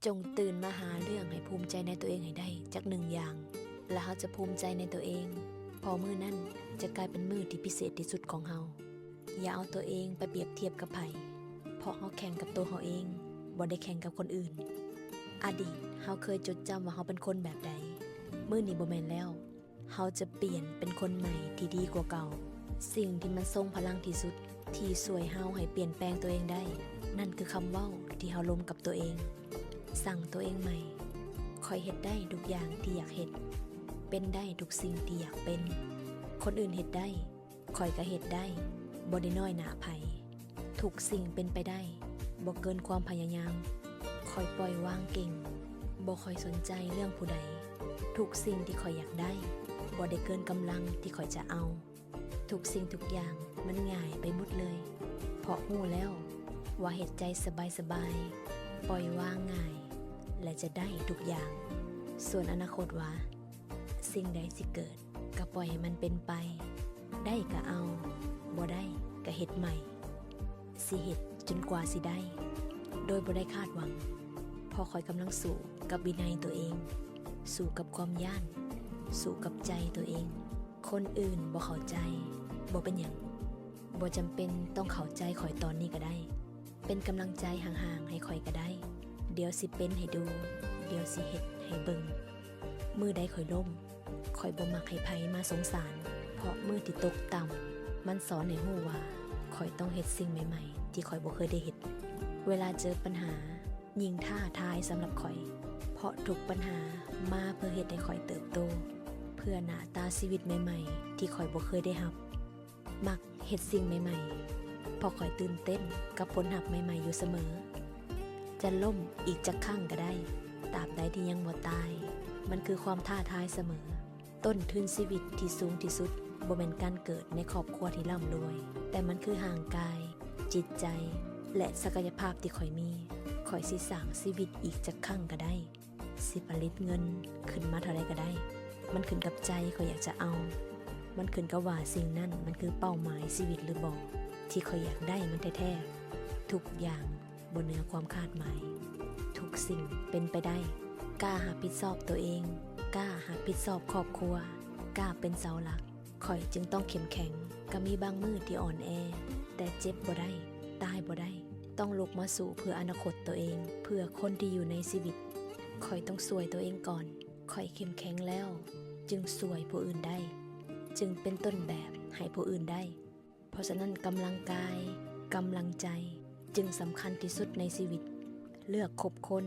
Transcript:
ຈົ່ງຕື່ນມາຫາເລື່ອງໃຫ້ພູມໃຈໃນຕົວເອງໃຫ້ໄດ້ຈັກໜຶ່ງຢ່າງ ແລະ ເຮົາຈະພູມໃຈໃນຕົວເອງ, ເພາະມື້ນັ້ນຈະກາຍເປັນມື້ທີ່ພິເສດທີ່ສຸດຂອງເຮົາ. ຢ່າເອົາຕົວເອງໄປປຽບທຽບກັບໃຜ, ເພາະເຮົາແຂ່ງກັບຕົວເຮົາເອງ, ບໍ່ໄດ້ແຂ່ງກັບຄົນອື່ນ. ອະດີດເຮົາເຄີຍຈົດຈຳວ່າເຮົາເປັນຄົນແບບໃດ, ມື້ນີ້ບໍ່ແມ່ນແລ້ວ. ເຮົາຈະປ່ຽນເປັນຄົນໃໝ່ທີ່ດີກວ່າເກົ່າ. ສິ່ງທີ່ມັນຊົງພະລັງທີ່ສຸດ ທີ່ຊ່ວຍເຮົາໃຫ້ປ່ຽນແປງຕົວເອງໄດ້ ນັ້ນຄືຄຳເວົ້າທີ່ເຮົາລົມກັບຕົວເອງ. ສັ່ງຕົວເອງໃໝ່, ຂ້ອຍເຮັດໄດ້ທຸກຢ່າງທີ່ຢາກເຮັດ, ເປັນໄດ້ທຸກສິ່ງທີ່ຢາກເປັນ. ຄົນອື່ນເຮັດໄດ້, ຂ້ອຍກໍເຮັດໄດ້, ບໍ່ໄດ້ນ້ອຍໜ້າໃຜ. ທຸກສິ່ງເປັນໄປໄດ້, ບໍ່ເກີນຄວາມພະຍາຍາມ. ຂ້ອຍປ່ອຍວາງເກັ່ງ, ບໍ່ຄ່ອຍສົນໃຈເລື່ອງຜູ້ໃດ. ທຸກສິ່ງທີ່ຂ້ອຍຢາກໄດ້, ບໍ່ໄດ້ເກີນກຳລັງທີ່ຂ້ອຍຈະເອົາ. ທຸກສິ່ງທຸກຢ່າງມັນງ່າຍໄປໝົດເລີຍ, ເພາະຮູ້ແລ້ວວ່າເຮັດໃຈສະບາຍໆ, ປ່ອຍວາງງ່າຍ ແລະ ຈະໄດ້ທຸກຢ່າງ. ສ່ວນອະນາຄົດວ່າ ສິ່ງໃດຊິເກີດ ກໍປ່ອຍໃຫ້ມັນເປັນໄປ, ໄດ້ກໍເອົາ, ບໍ່ໄດ້ກໍເຮັດໃໝ່. ຊິເຮັດຈົນກວ່າຊິໄດ້ ໂດຍບໍ່ໄດ້ຄາດຫວັງ, ເພາະຂ້ອຍກຳລັງສູ້ກັບວິໄນຕົວເອງ, ສູ້ກັບຄວາມຢ້ານ, ສູ້ກັບໃຈຕົວເອງ. ຄົນອື່ນບໍ່ເຂົ້າໃຈ, ບໍ່ເປັນຫຍັງ, ບໍ່ຈຳເປັນຕ້ອງເຂົ້າໃຈຂ້ອຍຕອນນີ້ກໍໄດ້. ເປັນກຳລັງໃຈຫ່າງໆໃຫ້ຂ້ອຍກໍໄດ້. ດຽວຊິເປັນໃຫ້ດູ, ດຽວຊິເຮັດໃຫ້ເບິ່ງ. ມື້ໃດຂ້ອຍລົ້ມ, ຂ້ອຍບໍ່ມັກໃຫ້ໃຜມາສົງສານ, ເພາະມື້ທີ່ຕົກຕ່ຳ ມັນສອນໃຫ້ຮູ້ວ່າຂ້ອຍຕ້ອງເຮັດສິ່ງໃໝ່ໆທີ່ຂ້ອຍບໍ່ເຄີຍໄດ້ເຮັດ. ເວລາເຈີປັນຫາ ຍິ່ງທ້າທາຍສຳລັບຂ້ອຍ, ເພາະທຸກບັນຫາມາເພື່ອເຮັດໃຫ້ຂ້ອຍເຕີບໂຕ, ເພື່ອໜ້າຕາຊີວິດໃໝ່ໆທີ່ຂ້ອຍບໍ່ເຄີຍໄດ້ຮັບ. ມັກເຮັດສິ່ງໃໝ່ໆ, ເພາະຂ້ອຍຕື່ນເຕັ້ນກັບຜົນຮັບໃໝ່ໆຢູ່ສະເໝີ. ຈະລົ້ມອີກຈັກຄັ້ງກໍໄດ້, ຕາບໃດທີ່ຍັງບໍ່ຕາຍ, ມັນຄືຄວາມທ້າທາຍສະເໝີ. ຕົ້ນທຶນຊີວິດທີ່ສູງທີ່ສຸດ ບໍ່ແມ່ນການເກີດໃນຄອບຄົວທີ່ລ່ຳລວຍ, ແຕ່ມັນຄືຮ່າງກາຍ, ຈິດໃຈ ແລະ ສັກກະຍະພາບທີ່ຂ້ອຍມີ. ຂ້ອຍຊິສ້າງຊີວິດອີກຈັກຄັ້ງກໍໄດ້, ຊິຜະລິດເງິນຂຶ້ນມາເທົ່າໃດກໍໄດ້. ມັນຂຶ້ນກັບໃຈຂ້ອຍຢາກຈະເອົາ. ມັນຂຶ້ນກັບວ່າສິ່ງນັ້ນມັນຄືເປົ້າໝາຍຊີວິດຫຼືບໍ່, ທີ່ຂ້ອຍຢາກໄດ້ມັນແທ້ໆ. ທຸກຢ່າງ ບໍ່ເໜືອຄວາມຄາດໝາຍ. ທຸກສິ່ງເປັນໄປໄດ້. ກ້າຮັບຜິດຊອບຕົວເອງ, ກ້າຮັບຜິດຊອບຄອບຄົວ, ກ້າເປັນເສົາຫຼັກ. ຂ້ອຍຈຶ່ງຕ້ອງເຂັ້ມແຂງ. ກໍມີບາງມື້ທີ່ອ່ອນແອ, ແຕ່ເຈັບບໍ່ໄດ້, ຕາຍບໍ່ໄດ້. ຕ້ອງລຸກມາສູ້ເພື່ອອະນາຄົດຕົວເອງ, ເພື່ອຄົນທີ່ຢູ່ໃນຊີວິດ. ຂ້ອຍຕ້ອງຊ່ວຍຕົວເອງກ່ອນ. ຂ້ອຍເຂັ້ມແຂງແລ້ວ, ຈຶ່ງຊ່ວຍຜູ້ອື່ນໄດ້, ຈຶ່ງເປັນຕົ້ນແບບໃຫ້ຜູ້ອື່ນໄດ້. ເພາະສະນັ້ນ ກຳລັງກາຍ, ກຳລັງໃຈ ຈຶ່ງສຳຄັນທີ່ສຸດໃນຊີວິດ. ເລືອກຄົບຄົນ